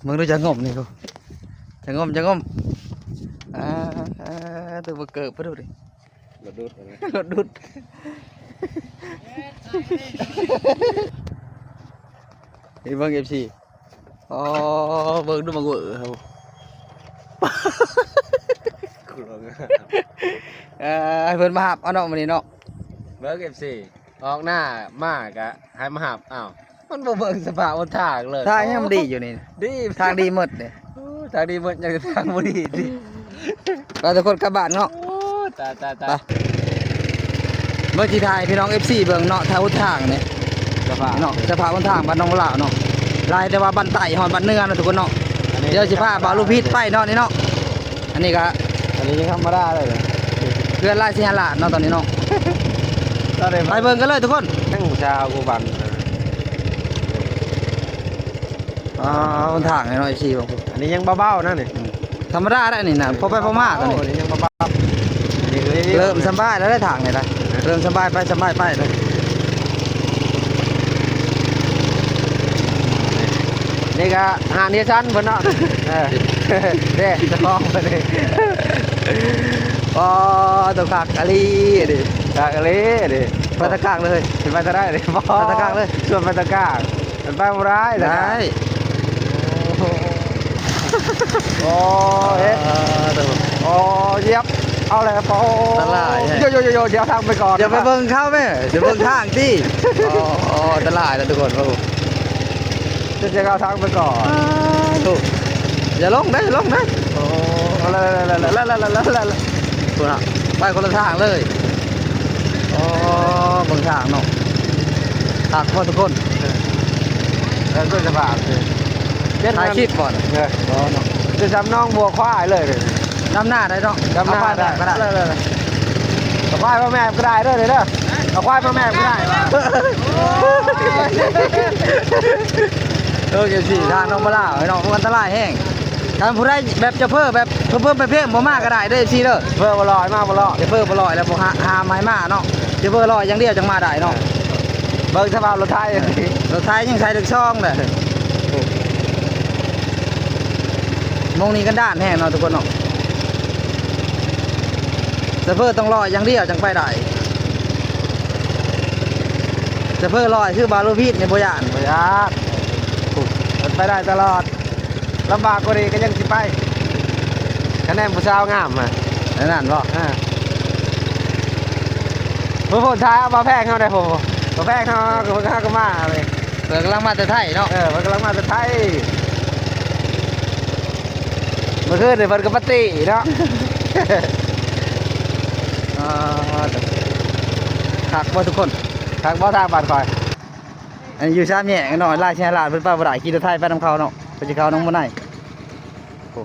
ເບິ່ງດູ ຈະງົມນີ້ພຸ້ນ ຈະງົມ ຈະງົມ ອ່າ ຕົວບໍ່ເກີບໄປດູດິ ລົດດຸດ ລົດດຸດ ນີ້ເບິ່ງ ເອັຟຊີ ອໍ ເບິ່ງດູບັກເວີເຮົາ ເອີ ໃຫ້ເພິ່ນມາຮັບເອົາເນາະມື້ນີ້ເນາະ ເບິ່ງ ເອັຟຊີ ອອກໜ້າມາກະໃຫ້ມາຮັບ ອ້າວ ມັນບໍ່ເບິ່ງສະພາບຫົນທາງເລີຍ ທາງຍັງບໍ່ດີຢູ່ນີ້ ດີ ທາງດີໝົດເດ້ ໂອ້ ທາງດີໝົດ ຍັງແຕ່ທາງບໍ່ດີຕິ ໄປທຸກຄົນກັບບ້ານເນາະ ໂອ້ ຕາຍ ຕາຍ ຕາຍ ໄປ ເບິ່ງຊິຖ່າຍໃຫ້ພີ່ນ້ອງ ເອັຟຊີ ເບິ່ງເນາະ ທາງຫົນທາງນີ້ ສະພາບເນາະ ສະພາບຫົນທາງບ້ານໜອງລາວເນາະ ຫຼາຍແຕ່ວ່າບ້ານໃຕ້ຮອດບ້ານເໜືອເນາະທຸກຄົນເນາະ ດຽວຊິພາບ່າວລູກພີດໄປເນາະນີ້ເນາະ ອັນນີ້ກະ ອັນນີ້ຍັງທຳມະດາເລີຍ ເຮືອນລາຍສິງຫະລາດເນາະຕອນນີ້ເນາະ ຕອນນີ້ ໄປເບິ່ງກັນເລີຍທຸກຄົນ ຍັງຊາວກວ່າບ້ານ ອ່າ ຫົນທາງນ້ອຍໆ ຊິວ່າ ອັນນີ້ຍັງເບົາໆນະນີ້ ອືມ ທຳມະດາໄດ໋ນີ້ນະ ພໍໄປພໍມາຕອນນີ້ ໂອ້ ນີ້ຍັງເບົາໆ ນີ້ຄື ເລີ່ມສະບາຍແລ້ວເດ້ທາງນີ້ນະ ເລີ່ມສະບາຍໄປສະບາຍໄປເດ້ ນີ້ກະຮ້ານເຮຊັນເພິ່ນເນາະ ເອີ ເດ້ ເຈົ້າຂອງເພິ່ນເດ້ ອໍ ໂຕຄັກອີ່ຫຼີເດ້ ຄັກອີ່ຫຼີເດ້ ໄປຕະກາກເລີຍ ຊິໄປຕະໄດ້ເດ້ ບໍ່ ໄປຕະກາກເລີຍ ຊວນໄປຕະກາກ ມັນໄປບໍ່ໄດ້ນະ ໄດ້ ໂອ້ ໂອ້ ເຮັດ ອ່າ ໂອ້ ຢຽບ ເອົາແລ້ວ ໂອ້ ອັນຕະລາຍແທ້ ໂຢໆໆ ດຽວທາງໄປກ່ອນ ຢ່າໄປເບິ່ງເຂົາແມ້ ຊິເບິ່ງທາງຕິ ໂອ້ ອັນຕະລາຍນະທຸກຄົນ ໂອ້ ຈະເອົາທາງໄປກ່ອນ ອ່າ ໂທ້ ຢ່າລົງເດີ ຢ່າລົງເດີ ໂອ້ ພຸ້ນນະ ໄປຄົນລະທາງເລີຍ ອໍ ເບິ່ງທາງເນາະ ຄັກບໍ່ທຸກຄົນ ເອີ ເບິ່ງສະພາບ ເປັນ ຖ່າຍຄລິບບໍ່ນະ ເອີ ບໍ່ເນາະ ຄືຈຳໜອງບົວຄວາຍເລີຍ ດຳໜ້າໄດ້ເນາະ ດຳໜ້າໄດ້ ເອົາຄວາຍມາແມບກໍໄດ້ເດີ ເອົາຄວາຍມາແມບກໍໄດ້ ໂອເຄ ເອັຟຊີ ທາງໜອງປາຫຼາວເນາະ ມັນອັນຕະລາຍແຮງ ຄັນຜູ້ໃດແບບຈະເພີ້ແບບເພີ້ໆ ເພງໆ ບໍ່ມາກໍໄດ້ເດີ ເອັຟຊີ ເດີ ເພີ້ບໍ່ຫຼອຍ ມາບໍ່ຫຼອຍ ຈະເພີ້ບໍ່ຫຼອຍແລ້ວບໍ່ຫ້າມໃຫ້ມາເນາະ ຈະເພີ້ຫຼອຍຢ່າງດຽວຈັ່ງມາໄດ້ເນາະ ເບິ່ງສະພາບລົດໄຖ ເອີ ລົດໄຖຍັງໃສ່ເລກສອງເດີ ໂມງນີ້ກັນດານແຮງເນາະທຸກຄົນເນາະ ໂຊເຟີຕ້ອງຫຼອຍຢ່າງດຽວຈັ່ງໄປໄດ້ ໂຊເຟີຫຼອຍຄືບາໂລພີດນີ້ບໍ່ຢ້ານ ບໍ່ຢ້ານ ໄປໄດ້ຕະຫຼອດ ລຳບາກກວ່ານີ້ກໍຍັງຊິໄປ ຄະແນນຜູ້ສາວງາມມາ ແນວນັ້ນບໍ່ ເອີ ຜູ້ ຜູ້ຖ່າຍເອົາບ່າວແພງເຮົາໄດ້ ຜູ້ ບ່າວແພງເຮົາ ເຮົາກໍມາເລີຍ ເພິ່ນກຳລັງມາແຕ່ໄທເນາະ ເອີ ເພິ່ນກຳລັງມາແຕ່ໄທ ເມື່ອຄືນນີ້ເພິ່ນກໍປາຕີ້ເນາະ ອ່າ ຄັກບໍ່ທຸກຄົນ ຄັກບໍ່ທາງບ້ານຂ້ອຍ ອັນຢູ່ສາມແຍກເນາະ ລາຍເຊຍລາດ ເພິ່ນໄປບໍ່ໄດ້ ຂີ່ລົດໄຖໄປນຳເຂົາເນາະ ເພິ່ນຊິເຂົ້າໜອງມະໄນ ໂອ້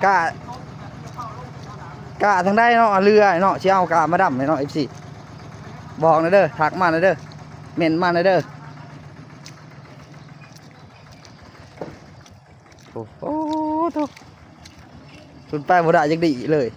ກະ ກະທາງໃດເນາະ ເຮືອເນາະ ຊິເອົາກະມາດຳໃຫ້ເນາະ ເອັຟຊີ ບອກແດ່ເດີ ທັກມາແດ່ເດີ ເມັ້ນມາແດ່ເດີ ໂອ້ໂຫ ໂທ້ ເພິ່ນໄປບໍ່ໄດ້ຈັກດີ້ເລີຍ